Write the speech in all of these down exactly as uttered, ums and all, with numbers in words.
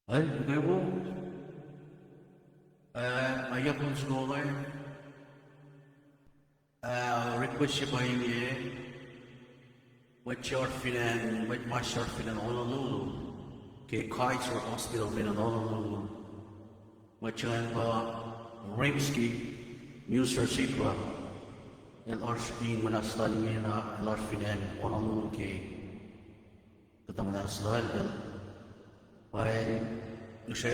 Al, kwewa, ah, ma yohk on soko inge, ah, request se pa inge, mwet se oasr fin acn, mwet ma oasr fin acn Honolulu, ke Kaiser Hospital fin acn Honolulu. Mwet se inge pa Rimsky, Musa Sikra. El oasr in muhnahs lal ingena, el oasr fin acn Honolulu ke kuhtuh muhnahs lal, el pa el use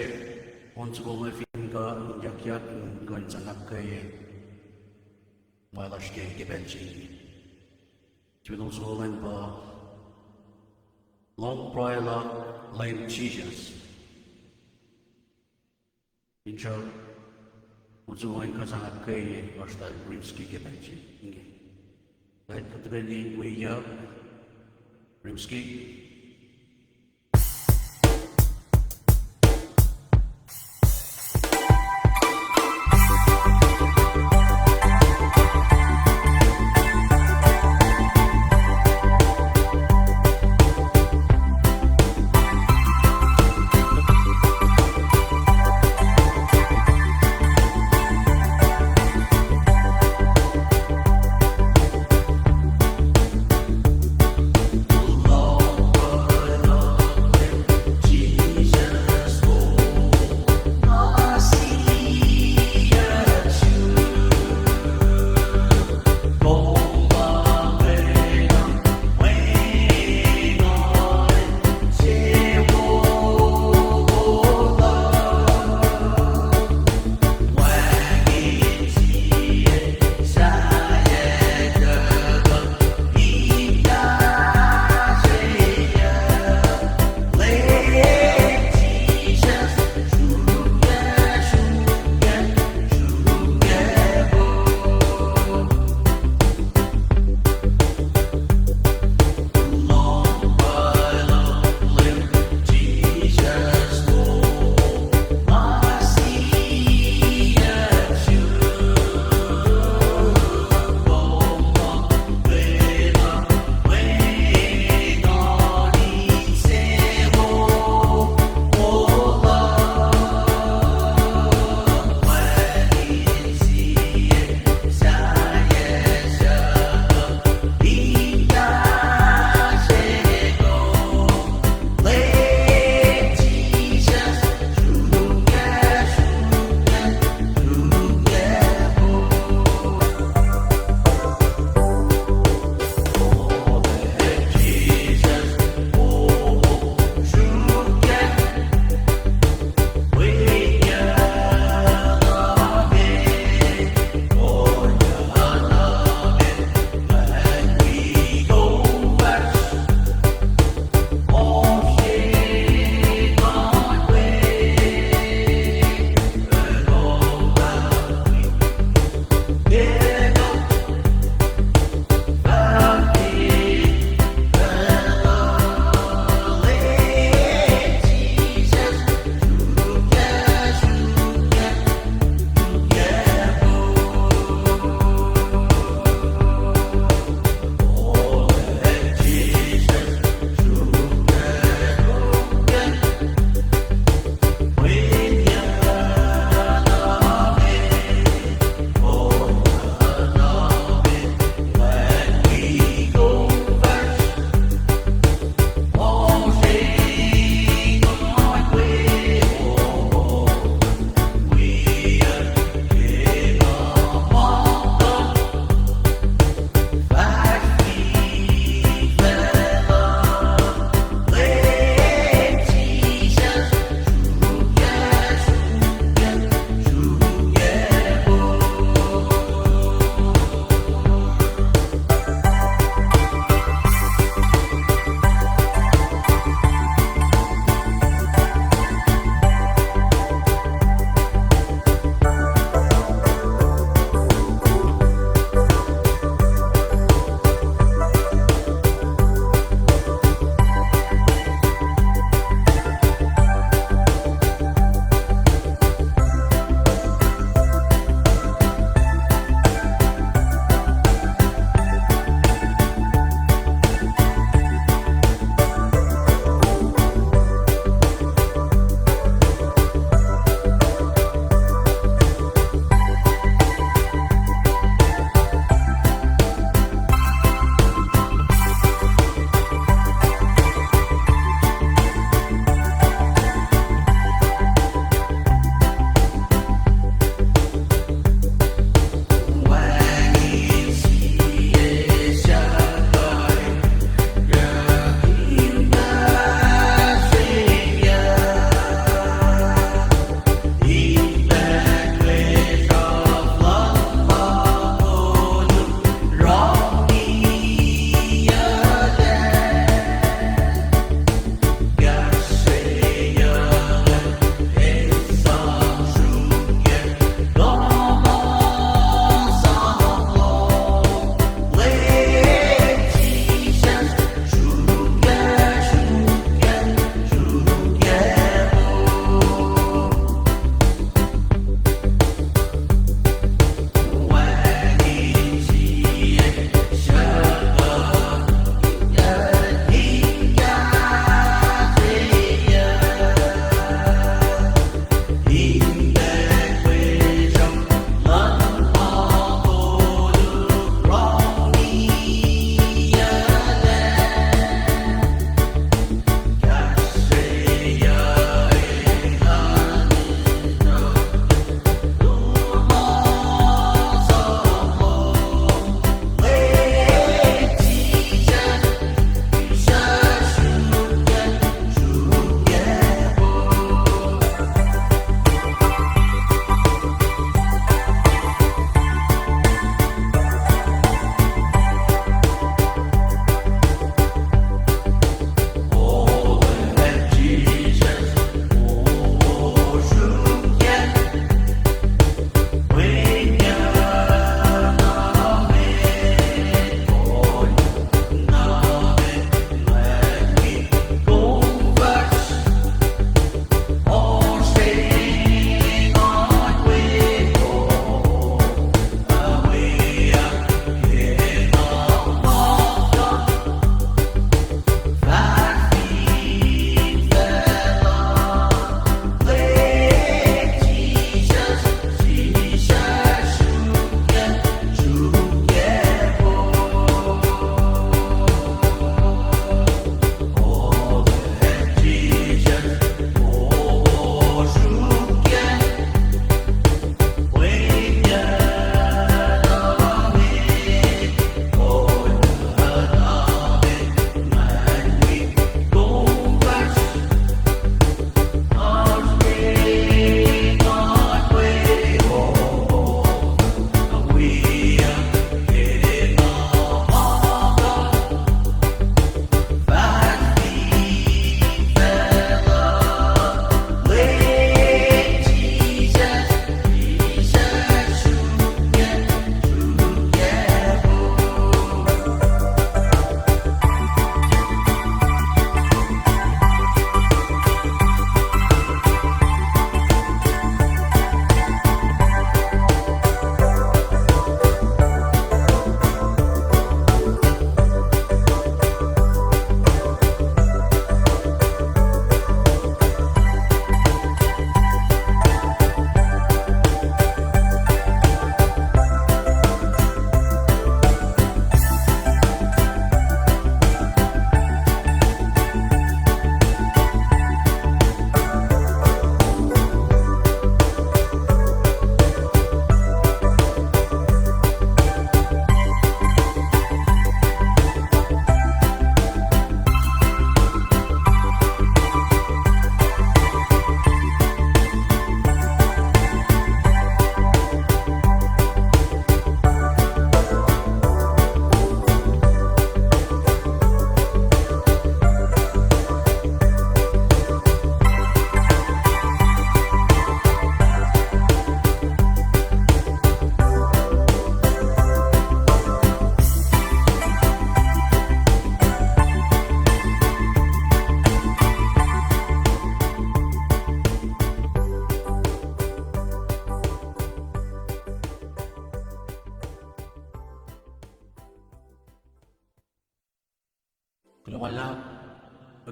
on soko inge fin kuh in yakyak in kuh in sang ahkkweye ma lasr ke, ke pacl se inge. Sifacna on soko ingacn pa Lohng Pruhe Luhk Leum Jisus. Finsrak on soko ingacn kuh in sang ahkkweye oasr lal Rimsky ke pacl se inge. Kuht kuh tuhkweni wiyuck Rimsky.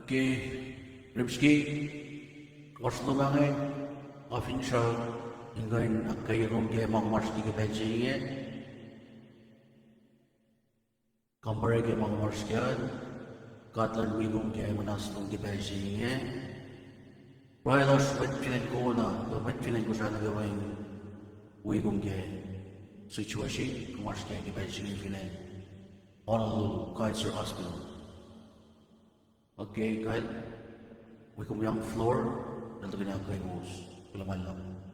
Ke, Rimski, oasr lom ah inge, nga finsrak in kuh in ahkkweye kom ke ma kom oasr ke ke pacl se inge. Kampare ke ma kom oasr ke an, God Elan wi kom ke muhnahs lom ke pacl se inge. Pruhe lasr mwet fin acn Kona, kuh mwet fin acn Kosrae nuh kwewa in wi kom ke situation kom oasr ke ke pacl se inge fin acn Honolulu Kaiser Hospital. Okay, God, wi kom yang floor, na tuhkweni ahkkweye kowos. Kuloh ma luhlahp.